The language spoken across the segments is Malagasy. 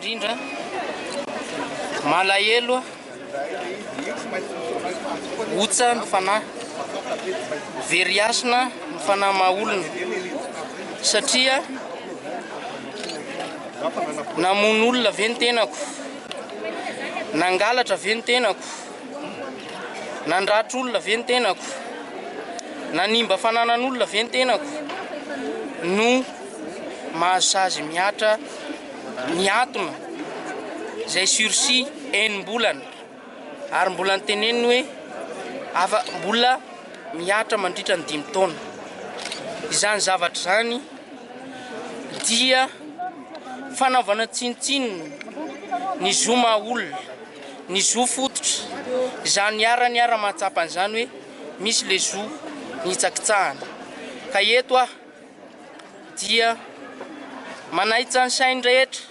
indrindra, malahelo Otsa ny fanahy, very hasina ny fanahy maha olona satria namono olona ve ny tenako, nangalatra ve ny tenako, nandratra olona ve ny tenako, nanimba fananan'olona ve ny tenako no mahazo sazy mihatra niatona izay sursis enim-bolana ary mbola noteneniny hoe afa mbola mihatra mandritra ny dimy taona. Izany zavatra izany dia fanaovana tsinontsinona ny zo maha olona, ny zo fototra. Izany arany ara mahatsapa an'izany hoe misy le zo nitsakitsahana. Ka eto aho dia manaitsa ny sainy rehetra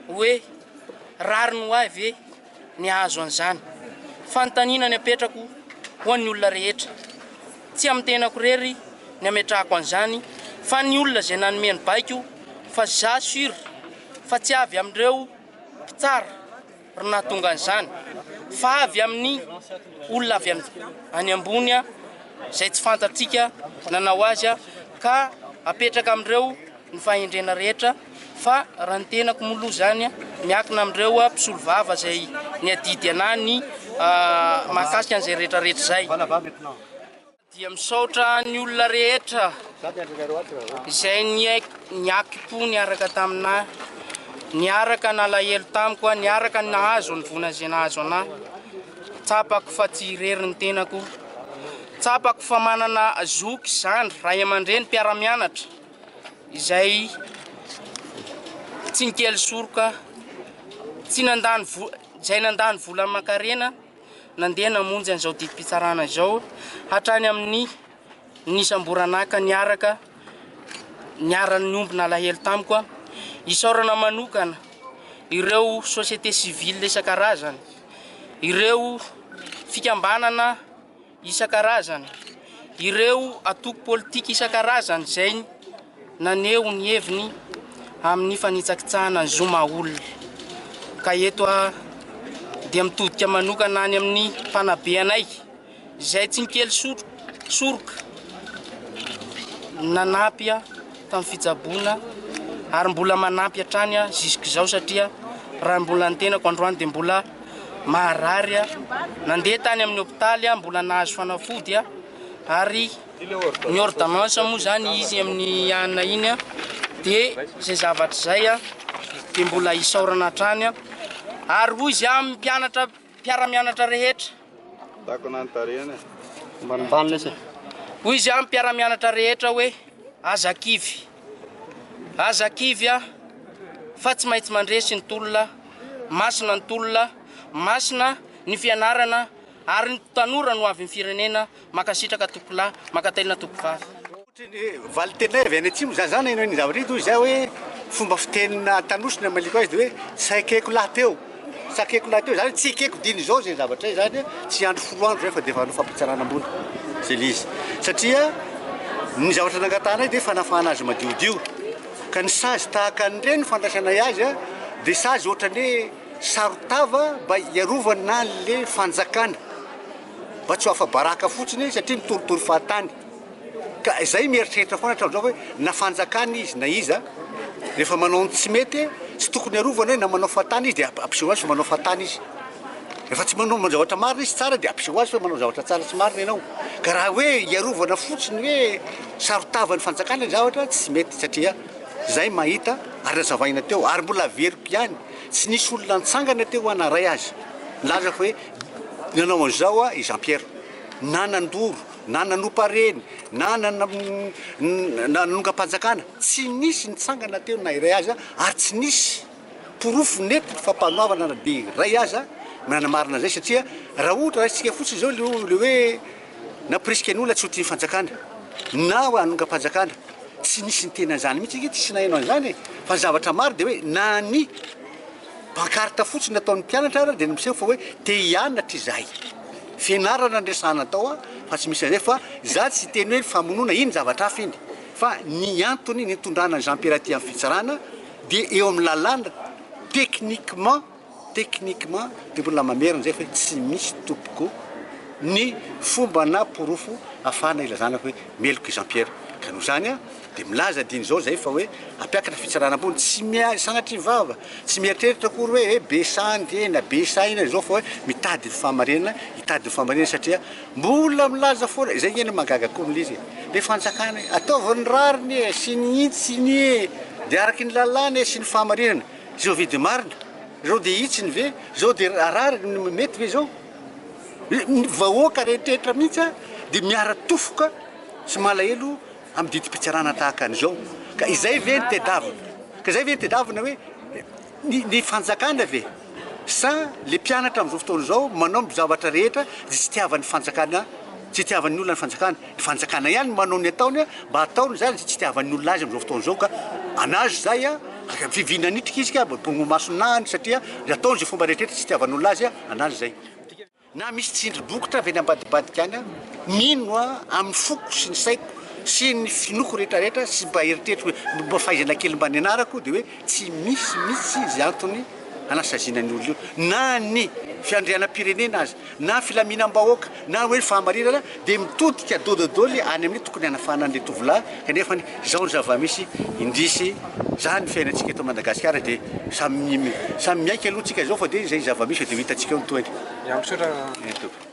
hoe rariny ho ahy ve ny hahazo an'izany? Fanontaniana ny apetrako ho an'ny olona rehetra. Tsy amin'ny tenako irery ny ametrahako an'izany fa ny olona izay nanome ny baiko fa za sur fa tsy avy amin'ireo mpitsara ro nahatonga an'izany fa avy amin'ny olona avy any ambony izay tsy fantatsika nanao azy ka apetraka amin'ireo ny fahendrena rehetra fa raha ny tenako moa aloha izany miankina amin'ireo mpisolovava izay niadidy anah ny mahakasika an'izay rehetra rehetra izay. Dia misaotra ny olona rehetra izay niaki-po niaraka taminah, niaraka nalahelo tamiko, niaraka nahazo ny voina izay nahazo anah. Tsapako fa tsy irery ny tenako. Tsapako fa manana zoky, zandry, ray aman-dreny, mpiara-mianatra izay tsy nikely soroka, tsy nandany vola, izay nandany vola aman-karena. nandeha namonjy an'izao didim-pitsarana izao hatrany amin'ny nisamboranaka niaraka niara-niombona alahelo tamiko aho. Isaorana manokana ireo société civile isan-karazany, ireo fikambanana isan-karazany, ireo antoko politika isan-karazany izay naneho ny heviny amin'ny fanitsakitsahana ny zo maha olona. Ka eto aho dia mitodika manokana any amin'ny mpanabe anay izay tsy nikely soroka nanampy ahy tamin'ny fitsaboana ary mbola manampy hatrany aho jusqu'izao satria raha mbola ny tenako androany dia mbola Marary aho. Nandeha tany amin'ny hopitaly aho, mbola nahazo fanafody aho ary ny ordonnance moa izany izy amin'ny anona iny dia izay zavatra izay dia mbola isaorana hatrany ary hoy izy amin'ny mpianatra mpiara-mianatra rehetra. Takona ny tarehiny e. Ambanimbany lesy e. Hoy izy amin'ny mpiara-mianatra rehetra hoe aza kivy. Aza kivy aho fa tsy maintsy mandresy ny tolona, masina ny tolona, masina ny fianarana ary ny tanora no hoavin'ny firenena, mankasitraka tompokolahy, mankatelina tompokovavy. Ohatry ny valin-teninay avy any atsimo, za zany naheno an'iny zavatra iny hoy za hoe fomba fitenina Antanosy ny hamaliako azy de hoe saikeko lahy teo, sakeko lahy teo, zany hoe tsy ekeko dieny izao zay zavatra zay zany, tsy hiandry folo andro zay fa de efa hanao fampitsarana ambony zay le izy, satria ny zavatra nangatahanay de fanafahana azy madiodio, ka ny sazy tahaka an'ireny fandraisanay azy de sazy ohatran'ny hoe saron-tava mba hiarovana an'le fanjakana mba tsy ho afa-baraka fotsiny satria mitoritory fahatany. Ka izay mieritreritra foana hatramin'izao hoe na fanjakana izy na iza rehefa manao ny tsy mety tsy tokony arovana hoe na manao fahatany izy dia ampiseho azy fa manao fahatany izy. Rehefa tsy manao zavatra marina izy tsara dia ampiseho azy fa manao zavatra tsara tsy marina ianao. Ka raha hoe hiarovana fotsiny hoe saron-tavan'ny fanjakana ny zavatra tsy mety satria izay mahita ary nazavaina teo ary mbola averiko ihany tsy nisy olona nitsangana teo aho na iray aza nilaza fa hoe nanao an'izao i Jean Pierre na nandoro na nanompa reny, na nanongam-panjakana, tsy nisy nitsangana teo na iray aza ary tsy nisy porofo nentin'ny fampanoavana na dia iray aza nanamarina an'izay satria raha ohatra raisintsika fotsiny izao le hoe nampirisika ny olona tsy ho tia ny fanjakana na hanongam-panjakana, tsy nisy niteny an'izany mihitsy ange, tsisy naheno an'izany e, fa ny zavatra maro dia hoe na ny pancarte fotsiny nataon'ny mpianatra ara dia miseho fa hoe te hianatra izahay. Fianarana no resahana tao fa tsy misy an'izay fa za tsy hiteny hoe famonoana iny zavatra hafa iny fa ny antony nitondrana an'i Jean Pierre aty amin'ny fitsarana dia eo amin'ny lalàna. Techniquement, techniquement dia mbola mamerina izay fa hoe tsy misy tompoko ny fomba na porofo ahafahana ilazana hoe meloka i Jean Pierre. Ka noho izany dia milaza dieny izao izay fa hoe hampiakatra fitsarana ambony, tsy mia- sanatria vava, tsy mieritreritra akory hoe be sandy e na be saina izao fa hoe mitady ny fahamarinana, hitady ny fahamarinana satria mbola milaza foana, izay nge no mahagaga koa amin'ilay izy e, ilay fanjakana e, ataovy ny rariny e, sy ny hitsiny e, dia araky ny lalàna e sy ny fahamarinana, izao ve dia marina? Izao dia hitsiny ve? Izao dia rariny mety ve izao? Ny vahoaka rehetrrehetra mihitsy dia miara-tofoka sy malahelo amin'ny didim-pitsarana tahaka an'izao. Ka izay ve no tedavina? Ka izay ve no tedavina hoe ny ny fanjakana ve sa le mpianatra amin'izao fotoana izao manao ny zavatra rehetra izay tsy itiavan'ny fanjakana, tsy itiavan'ny olona ny fanjakana? Ny fanjakana ihany no manao ny ataony mba ataony izany izay tsy itiavan'ny olona azy amin'izao fotoana izao ka anazy izay a, fivinanitrika izy ka bongo masonahany satria ataony izay fomba rehetrrehetra tsy itiavan'olona azy anazy izay. Na misy tsindry bokotra avy any ambadibadika any aho, mino aho amin'ny foko sy ny saiko sy ny finoako rehetrarehetra sy mba eritreritro mba fahaizana kely mba nianarako dia hoe tsy misy mihitsy izay antony hanasaziana ny olona io na ny fiandrianam-pirenena aza na filaminam-bahoaka na hoe fahamarinana dia mitodika dododôly any amin'ny tokony hanafahana an'ilay tovolahy kanefa izao ny zava-misy indrisy Zany ny fiainantsika eto Madagasikara dia samy samy miaiky aloha tsika izao fa dia izay zava-misy dia ho hitantsika eo ny tohiny. Ya, misaotra. Eny tompoko.